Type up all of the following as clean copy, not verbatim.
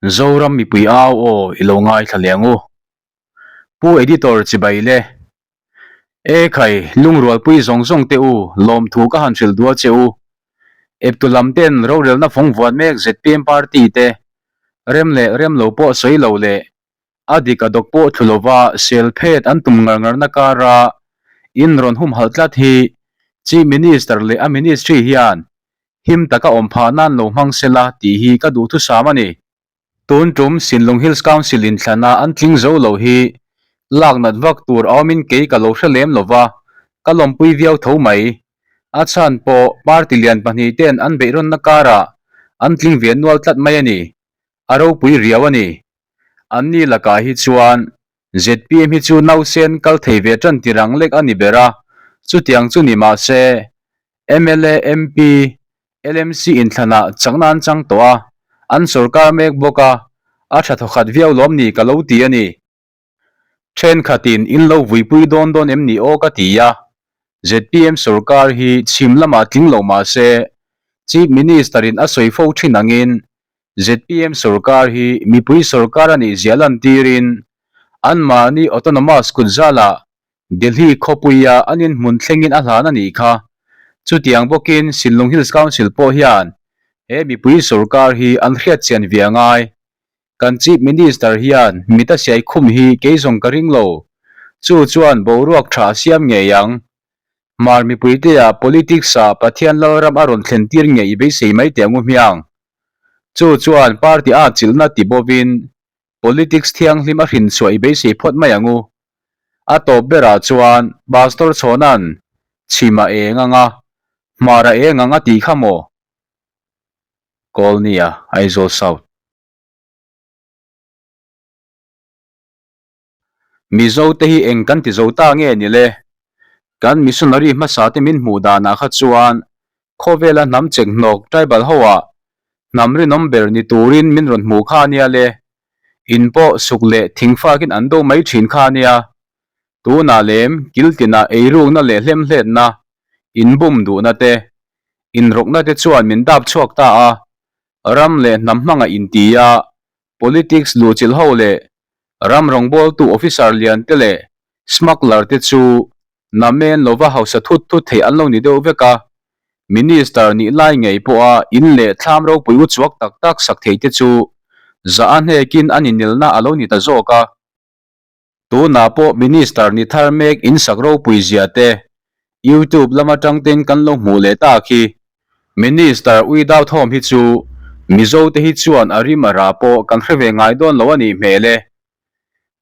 Zoram mipui au aw i lo ngaithla leh ang u. Pu Editor chibai le. E khai, lungrualpui zawng zawng te u, lawmthu ka han hrilh dual che u. Eptu lam ten rorelna fawng vuan mek zpm party te rem leh rem lo pawh sawi lo leh a dik a dawk pawh thlu lova sel phet an tum ngar ngarna kara in rawn humhalh tlat hi Chief Minister leh a Ministry hian him taka awm phah nan lo hmang sela tih hi ka duhthusam a ni. Tun tum Sinlung Hills Council inthlana an tling zo lo hi lak nat vak tur a awmin kei ka lo hre lem lo va, ka lawmpui viau tho mai. A chhan pawh party lian pahnih ten an beihrawnna karah an tling ve nual tlat mai a ni. A ropui riau a ni. Anni lakah hi chuan zpm hi chu nausen kal thei ve tan tirang lek a ni ber a, chutiang chu ni mah se mla, MP, LMC inthlanah chakna an chang tawh a, an sawrkar mek bawk a, a tha thawkhat viau lawm ni ka lo ti a ni. Thenkhatin in lo vuipui dawn dawn em ni aw ka ti a, zpm sawrkar hi chhim lamah tling lo mah se, Chief Minister in a sawi fo thin angin zpm sawrkar hi mipui sawrkar a nih zia lantirin anmahni autonomous kutzalah Delhi khawpuia an inhmun thlengin a hlan a nih kha. Chutiang bawkin Sinlung Hills Council pawh hian he mipui sorkar hi an hriat chian ve a ngai. Kan Chief Minister hian mit a siai khum hi kei zawng ka ring lo. Chu chuan boruak tha a siam ngei ang. Hmar mipuitea politics ah Pathian Lalram a rawn thlen tir ngei i beisei mai teh angu hmiang. Chu chuan party a chilhna ti bawvin Politics thianghlim a hrin chhuah i beisei phawt mai ang u. A tawp berah chuan Pastor Chhawna'n chhim a eng ang a, hmar a eng ang a tih kha maw? Kawlnia, Aizawl South. Mizo te hi eng kan ti zo ta nge ni le? Kan missionary hmasa te min hmuh danah kha chuan khawvela hnam chekhnawk tribal ho ah hnam rinawm ber ni turin min rawn hmuh kha ania le. In pawh suk leh thing fakin an do mai thin kha ania. Tunah lem kil tinah eirukna leh hlemhletna, inbum duhna te, inrawkna te chuan min dap chhuak ta a, ram leh hnam hmangaih inti a, Politics luhchilh ho leh ram rawngbawltu officer lian te leh smuggler te chu namen lova hausa thut thut thei an lo ni deuh vek a, Minister nih lai ngei pawha in leh thlam ropui u chuak tak tak sak thei te chu zah a hnekin an inelna a lo ni ta zawk a. Tunah pawh Minister ni thar mek in sak ropui zia te YouTube lam atang ten kan lo hmuh leh ta khi. Minister Ui Dau Thawm hi chu Mizo te hi chuan a rim a rah pawh kan hre ve ngai dawn lo a nih hmel e.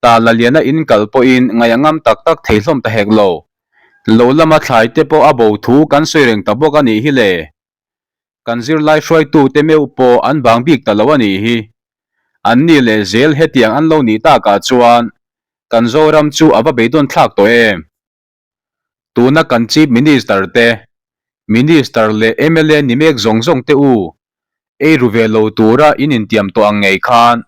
Ta la liana in kal pawhin ngaih a ngam tak tak thei hlawm ta hek lo. Lo lama thlai te pawh a bo thu kan sawi reng ta bawk a nih hi le. Kan zirlai hruaitu te meuh pawh an bang bik ta lo a nih hi. An ni leh zel hetiang an lo nih takah chuan kan Zoram chu a va beidawn thlak tawh em? Tuna kan Chief Minister te, Minister leh mla ni mek zawng zawng te u, ei ru ve lo tura in intiam tawh ang ngei khan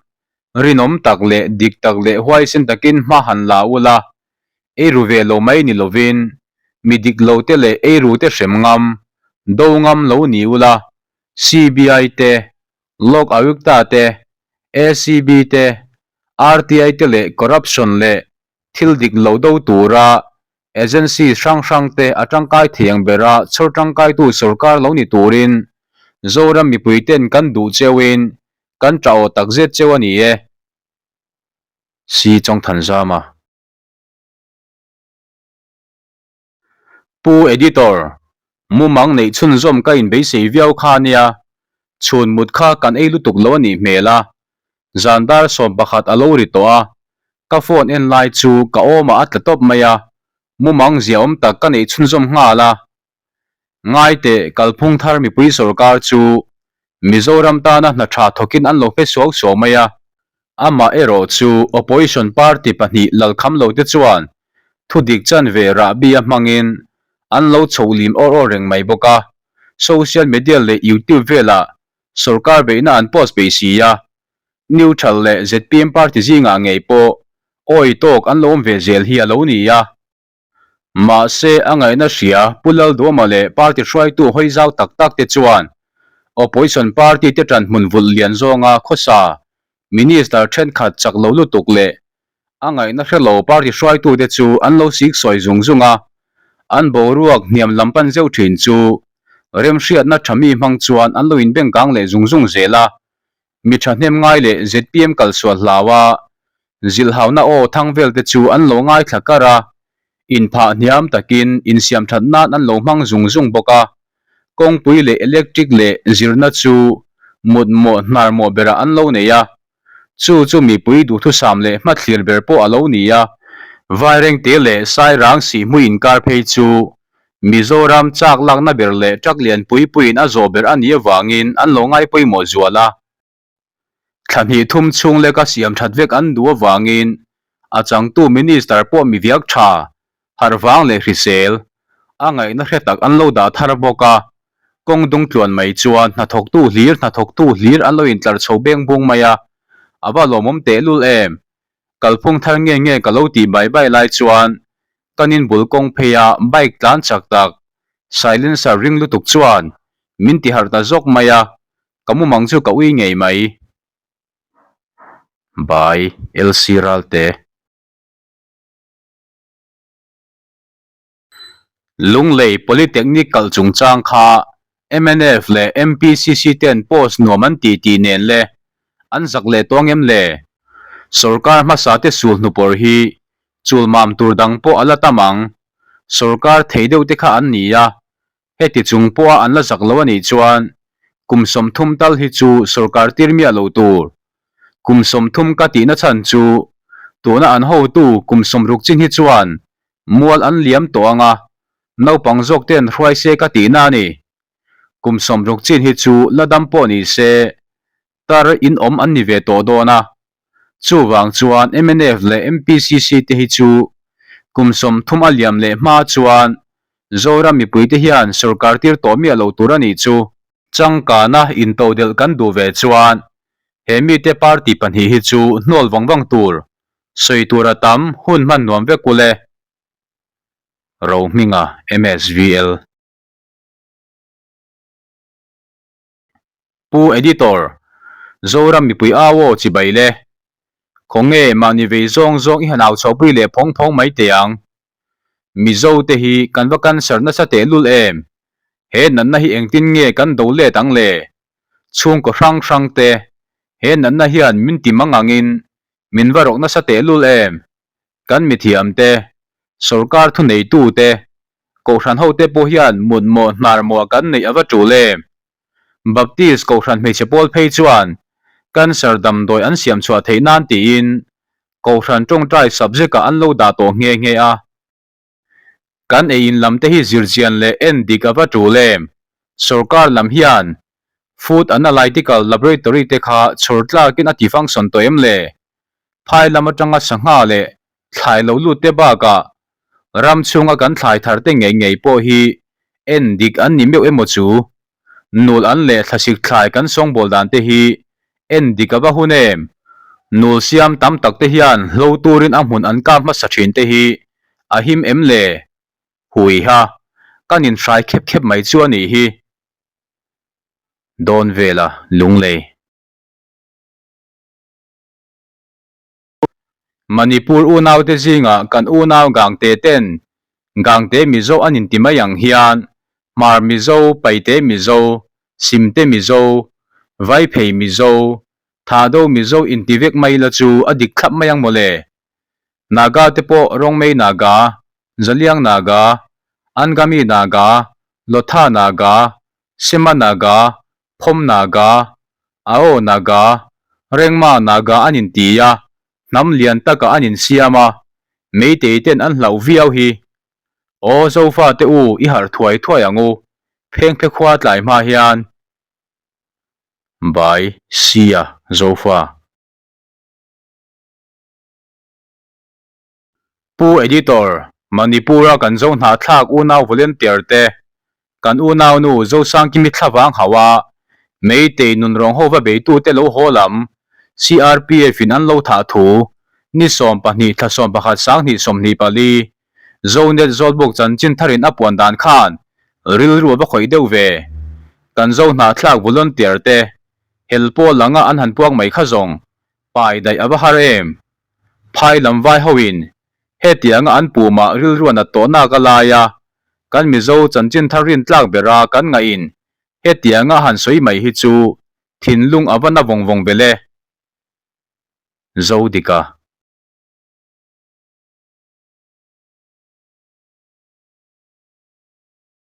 rinawm tak leh dik tak leh huaisen takin hma han la ula, ei ru ve lo mai ni lovin mi dik lo te leh ei ru te hrem ngam, do ngam lo ni ula, CBI te, Lok Ayukta te, ACB te, RTI te leh corruption leh thil dik lo do tura agency hrang hrang te a tangkai thei ang bera chhawr tangkaitu sorkar lo ni turin Zoram mipui ten kan duh cheuin kan tah aw takzet cheu a ni e. Si Chawngthanzama. Pu Editor, mumang neih chhunzawm ka inbeisei viau kha nia, chhun mut kha kan ei lutuk lo a nih hmel a, zan dar 11 a lo ri tawh a, ka phone en lai chu ka awmah a tla tawp mai a, mumang ziaawm tak ka neih chhunzawm nghal a. Ngaite kalphung thar mipui sorkar chu Mizoram tana hna tha thawkin an lo hme suau suau mai a, amah erawh chu opposition party pahnih lalkham lo te chuan thudik chanve rahbi a hmangin an lo chho lim awr awr reng mai bawk a, social media leh youtube velah sorkar beihna an post peih si a, neutral leh zpm party zingah ngei pawh awi tawk an lo awm ve zel hi a lo ni a. Mahse, a ngaihna hria Pu Lalduama leh party hruaitu hawi zau tak tak te chuan opposition party te ṭan hmun vulh lian zawnga khawsa. Minister thenkhat chak lo lutuk leh a ngaihna hre lo party hruaitute chu an lo sik sawi zung zung a, an boruak hniam lam pan zeuh thin chu remhriatna tha mi hmang chuan an lo inbengkang leh zung zung zel a, mi thahnem ngai leh zpm kalsual hlau a, zilhhauna aw thang vel te chu an lo ngaithla kar a, inphah hniam takin insiam that nan an lo hmang zung zung bawk a, kawngpui leh electric leh zirna chu mutmawh hnarmawh berah an lo nei a, chu chu mipui duhthusam leh hmathlir ber pawh a lo ni a. Vairengte leh Sairang sihhmui inkar phei chu Mizoram chak lakna ber leh truck lian pui puiin a zawh ber a nih avangin an lo ngai pawimawh zual a. Thla hnih thum chhung leka siam that vek an duh avangin a changtu Minister pawh mi viak tha, harh vang leh hrisel, a ngaihna hre tak an lo dah thar bawk a. Kawng dung tluan mai chuan hnathawktu hlir hnathawktu hlir an lo intlar chho beng bung mai a, a va lawmawm tehlul em! Kalphung thar nge nge ka lo tih bai bai lai chuan kan in bul kawng phei a bike tlan chak tak silencer ring lutuk chuan min ti harh ta zawk mai a, ka mumang chu ka ui ngei mai. By LC Ralte. Lunglei Polytechnic kalh chungchang kha mnf leh MPCC ten post nuam an ti tih nen le an zak leh tawng em le? Sorkar hmasa te sul hnupawr hi chul mam tur dang pawh a la tam ang. Sorkar thei deuh te kha an ni a, heti chung pawha an la zak lo a nih chuan kum 30 tal hi chu sorkar tir miah lo tur. Kum 30 ka tihna chhan chu tuna an hotu kum 60 chin hi chuan Mual an liam tawh ang a, naupang zawk te an hruai se ka tihna a ni. Kum 60 chin hi chu la dam pawh ni se, tar in awm an ni ve tawh dawn a. Chuvang chuan mnf leh MPCC te hi chu kum 30 a liam leh hma chuan Zoram mipui te hian sorkar tir tawh miah lo tur a nih chu. Changkana intodelh kan duh ve chuan he mite party pahnih hi chu hnawl vang vang tur Sawi tur a tam, hun hman nuam vek ule. Rohminga, MSVL. Pu Editor, Zoram mipui au aw chibai le. Khawnge mahni vei zawng zawng i han au chhuahpui leh phawng phawng mai teh ang. Mizo te hi kan va cancer nasa tehlul em? He natna hi engtin nge kan do let ang le? Chhungkaw hrang hrang te, he natna hian min ti mang angin min va rawk nasa tehlul em? Kan mithiam te, sorkar thuneitu te, kohhran ho te pawh hian mut mawh hnar mawh kan neih a va tul em? Baptist kohhran hmeichhe pawl phei chuan cancer damdawi an siam chhuah theih nan tiin kohhran tawngtai subject ah an lo dah tawh nghe nghe a. Kan ei in lam te hi zirchian leh en dik a va tul em? Sorkar lam hian Food Analytical Laboratory te kha chhawr tlakin a ti function tawh em le? Phai lam atanga sangha leh thlai lo lut te bakah ram chhunga kan thlai thar te ngei ngei pawh hi en dik an ni meuh emaw chu? Nul an leh thlasik thlai kan sawngbawl dan te hi en dik a va hun em? Nul siam tam tak te hian hlo turin a hmun an kap hmasa thin te hi a him em le? Huiha, kan inhrai khep khep mai chu a nih hi. Dawn vela Lunglei. Manipur unaute zingah kan unau Gangte ten Gangte Mizo an inti mai ang hian Hmar Mizo, Paite Mizo, Simte Mizo, Vaiphei Mizo, Thado Mizo inti vek mai la chu a dik thlap mai ang mawle. Naga te pawh Rongmei Naga, Zaliang Naga, Angami Naga, Lotha Naga, Sema Naga, Phawm Naga, Ao Naga, Rengma Naga an inti a, hnam lian takah an insiam a, Meitei ten an hlauh viau hi. Aw Zofa te u i harh thuai thuai ang u, phengphe khua tlai hma hian. By Sia Zofa. Pu Editor, Manipur-a kan zo hnahthlak unau volunteer te, kan unaunu Zosangkimi thlavang hauh a, Meitei nunrawng ho va beitute lo haw lam, CRPF-in an lo thah thu, ni 12 thla 11 sanghnih 24, Zonet Zawlbuk chanchin tharin a puan dan khan rilru a va khawih deuh ve. Kan zo hnahthlak volunteer te, hel pawl anga an han puak mai kha zawng. Pai daih a va har em? Phai lam vai hoin hetianga an pumah rilru a nat tawh nak a lai a, kan Mizo chanchin thar rin tlak bera kan ngaih in hetianga han sawi mai hi chu thinlung a va na vawng vawng ve le. Zodika.